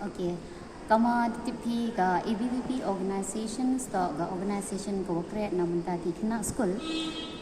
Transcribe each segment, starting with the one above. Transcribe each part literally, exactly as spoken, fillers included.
Okay. Kamwa da tip phi ka A B V P organization toh ka organization kawa kreh na mynta ki khynnah skul.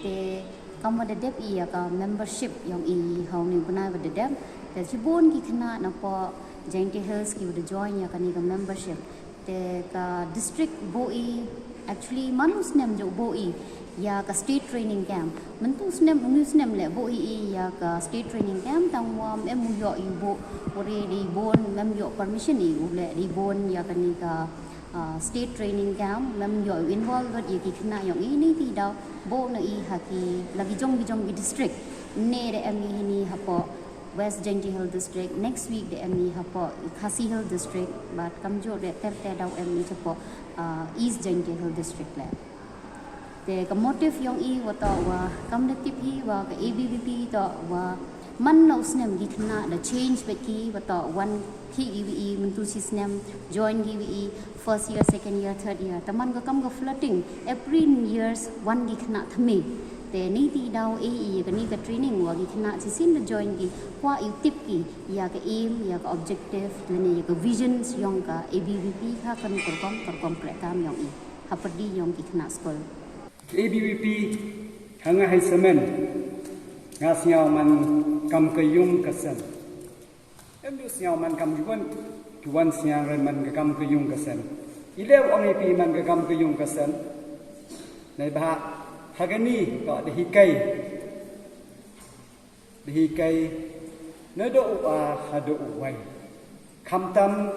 Te kamwa da dep i ya ka membership yong i ha uni u bnai wa da dep. Te chibun ki khynnah napoh Jaintia Hills kiwa da join ya kani ka membership. Te ka district booh i, actually man u snem jooh booh i ya ka state training camp. Mynta u snem, uni u snem leh booh i i ya ka state training camp, tangwa ym em u yoh i u booh, ware dei boon, ym em yoh permission i u leh dei boon ya kani ka, ah, state training camp, ym em yoh i u involve ya ki khynnah yong i. Neitæ daw booh noh i ha ki, la ki jong ki jong ki district. Ynne da em i hini hapoh West Jaintia Hills District, next week da em i hapoh Khasi Hills District, bad kamjooh da tæ tæ daw em i chapoh, ah, East Jaintia Hills District leh. Te ka motive yong i wa toh wa, kam da tip hi wa ka A B V P toh wa man noh u snem ki khynnah da change bait ki, wa toh wan khih ki wi i, mynta u chi snem join ki wi i, first year, second year, third year. Te man ka kam ka floating, every years wan ki khynnah thymme. Te neitæ daw e i ya kani ka training wa ki khynnah chisien da join ki, kwah i u tip ki ya ka aim, ya ka objective, lane ya ka visions yong ka A B V P, ha kani ka rukom, ka rukom krehkaam yong i hapyrdi yong ki khynnah skul. A B V P, ha nga hei samen, nga sñiaw man kam ka yung ka sem. Em du sñiaw man kam kiwon, kiwon sñiaw re man ka kam ka yung ka sem. I leh u ong i phi man ka kam ka yung ka sem, neibhah ha kani toh da hikai, da hikai nadooh u a hadooh u wei. Khamtam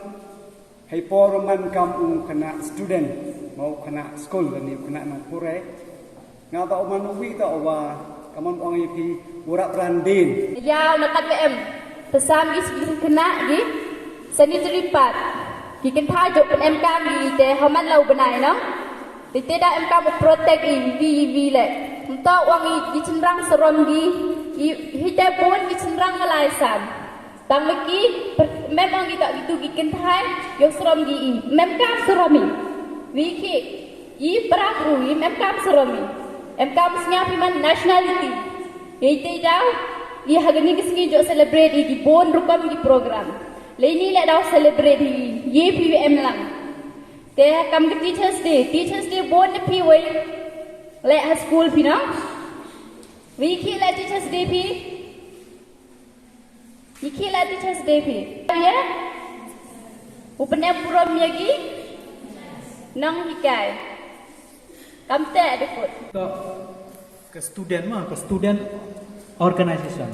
heipor man kam u khynnah student, mo u khynnah skul, lane u khynnah nongpule, nga toh u man uwi toh wa, kammon ong i phi, u rap ran dien. Yaw na kat wa em, te sam ki, ki khynnah ki sanitary pad, ki kynthai jooh pynemkam ki te ha man la u bnai noh. Te tæ da emkam u protect i wi i wi leh. Ymtoh ong i ki chynrang sarom ki, i hi tæ boon ki chynrang wa lai san. Tang wa ki, ym em ong ki toh kitu ki kynthai yow sarom ki i, ym emkam sarom i. Wi khih, i para bru i, ym emkam sarom i. Emkam sñiaw phi man nationality. Heitæ daw i ha kani ka sngi jooh celebrate i ki boon rukom ki program. Leh ini leh daw celebrate i, ye phi wa emlang. Te kam ka Teachers' Day, Teachers' Day boon na phi wei leh ha skul phi noh. Wi khih leh Teachers' Day phi. Wi khih leh Teachers' Day phi. Ye u pynemburom ya ki nonghikai. Kamtæ da kut. Toh ka student ma, ka student organization.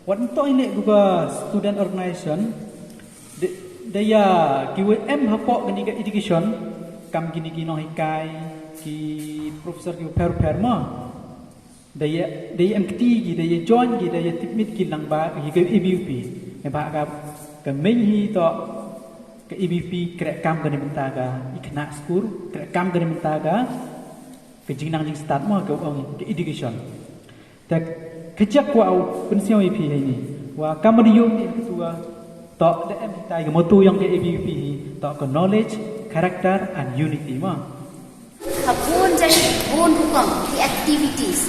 Wat ymtoh i ne ku ka student organization, da, da ya kiwa em hapoh kani ka education, kam kini ki nonghikai, ki professor kiwa phær phær ma. Da ya, da ya em kti ki, da ya join ki, da ya tipmit ki lang bha hi ka A B V P. Neibhah ka, ka main hi toh ka A B V P krehkaam ka neibynta ka i khynnah skur, krehkaam ka neibynta ka, ka jingnang jingstad ma, ka ong ka education. Te ka jia kwah u pynsñiaw i phi heini, wa kamwa da yoh i katu wa toh da em hitai ka motto yong ka A B V P hi, toh ka knowledge, character and unity ma. Ha boon jait, boon rukom ki activities.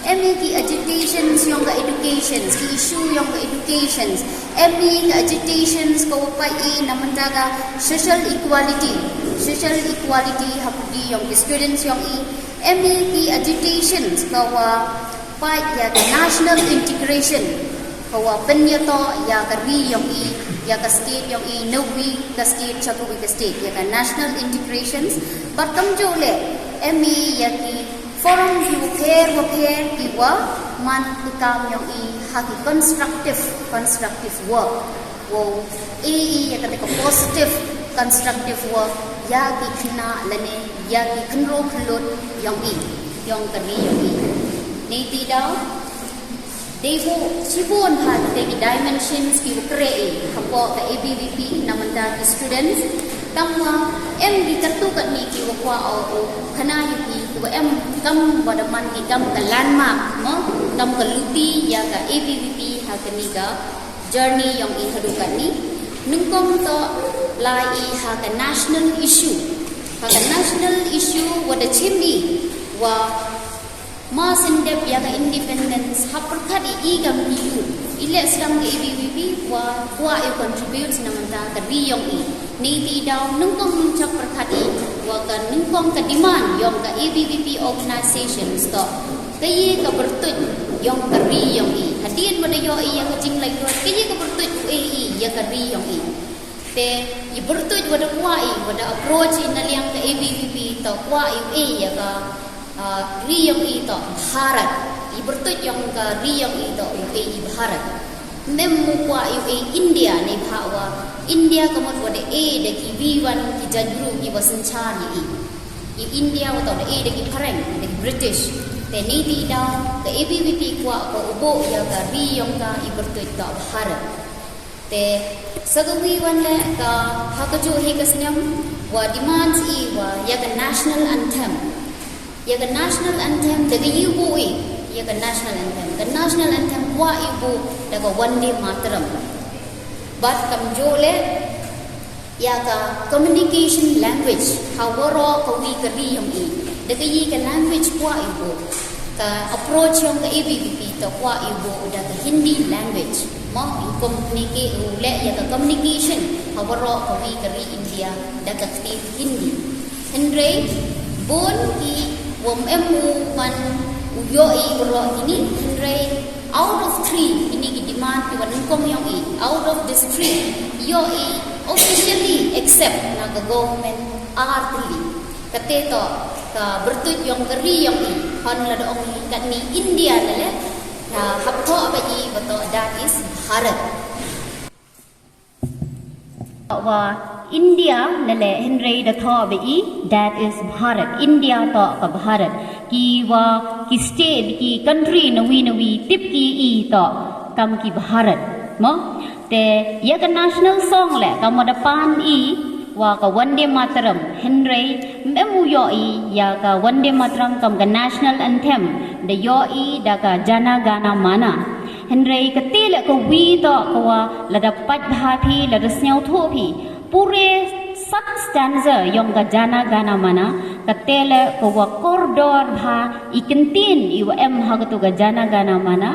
Em i ki agitations yong ka educations, ki issue yong ka educations. Em i ki agitations kawa pait i na mynta ka social equality. Social equality hapyrdi yong ki students yong i. Em i ki agitations kawa pait ya ka national integration, kawa pynyatoh ya ka ri yong i, ya ka state yong i, nawi ka state cha kawi ka state, ya ka national integrations. Bad kamjooh leh em i ya ki forum kiwa phær wa phær kiwa man i kaam yong i ha ki constructive, constructive work. Wow e i ya katæ ka positive, constructive work ya ki khynnah lane ya ki khynroo khyllood yong i, yong ka ri yong i. Neitæ daw dei booh chiboon ha kitæ ki dimensions kiwa kreh i hapoh ka A B V P na mynta ki students. Tangwa em ki kattu katni kiwa kwah o u khana ya ki, kiwa em kamwa da man ki kam ka landmark mo, kam ka luti ya ka A B V P ha kani ka journey yong i hadooh katni. Nyngkong toh lai i ha ka national issue. Ha ka national issue wa da chim i wa Ma syndep ya ka independence, hap pyrkhat i, i kam ki youth, i leh sdang ka A B V P wa kwah i contribute na bynta ka ri yong i. Neiti daw nyngkong mynchak pyrkhat i wa ka nyngkong ka demand yong ka A B V P organizations toh ka ye ka pyrtuit yong ka ri yong i. Hadien wa da yoh i ya ka jinglaitluid, ka ye ka pyrtuit u e i ya ka ri yong i. Te i pyrtuit wa da kwah i, wa da approach i na liang ka A B V P toh kwah i u e ya ka, ah, ri yong i toh Bharat. I pyrtuit yong ka ri yong i toh u e i Bharat. Ym em u kwah i u e India, neibhah wa India ka mut wa da e da ki V one ki jaitbru ki wa synchar ya i. I India wa toh da e da ki phareng, da ki British. Te neiti daw ka A B V P kwah ko u buh ya ka ri yong ka, i pyrtuit toh Bharat. Te sa ka wi wan le ka, ha ka juh hi ka snem, wa demand i wa ya ka national anthem. Ya ka national anthem da ka ye u buh i, ya ka national anthem. Ka national anthem kwah i u buh da ka Vande Mataram. Bad kamjooh le ya ka communication language ha waroh ka wi ka ri yong i. Da ka ye ka language kwah i u buh. Ka approach yong ka A B V P toh kwah i u buh da ka Hindi language. Mo, i communicate, u leh ya ka communication ha waroh ka wi ka ri India da ka ktien Hindi. Hynrei bun ki wa ym em u man u yoh i waroh kini, hynrei out of three, kini ki demand ki wa nyngkong yong i, out of these three, yoh i officially accept na ka government ar tylli. Kate toh ka pyrtuit yong ka ri yong i, hon lada ong i katni India leh le, na hap thoh bha i wa toh that is Bharat. Wa India leh le, hynrei da thoh bha i that is Bharat. India toh ka Bharat. Ki wa ki state, ki country na wi na wi tip ki i toh kam ki Bharat. Mo? Te ya ka national song le, kam wa da pan i wa ka Vande Mataram, hynrei ym em u yoh i ya ka Vande Mataram kam ka national anthem, da yoh i da ka Jana Gana Mana. Hynrei kate le ka wi toh ka wa lada pait bha phi, lada sngewthuh phi, pure sat stanza yong ka Jana Gana Mana, kate le ka wa kordor bha, i kyntien i wa em ha katu ka Jana Gana Mana.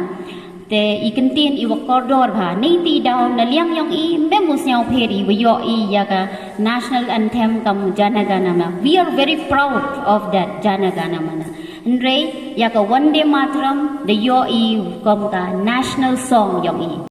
Te i kyntien i wa kordor bha, neiti daw na liang yong i ym em u sngewpher i wa yoh i ya ka national anthem kam Jana Gana Mana. We are very proud of that Jana Gana Mana. Hynrei ya ka Vande Mataram da yoh i kam ka national song yong i.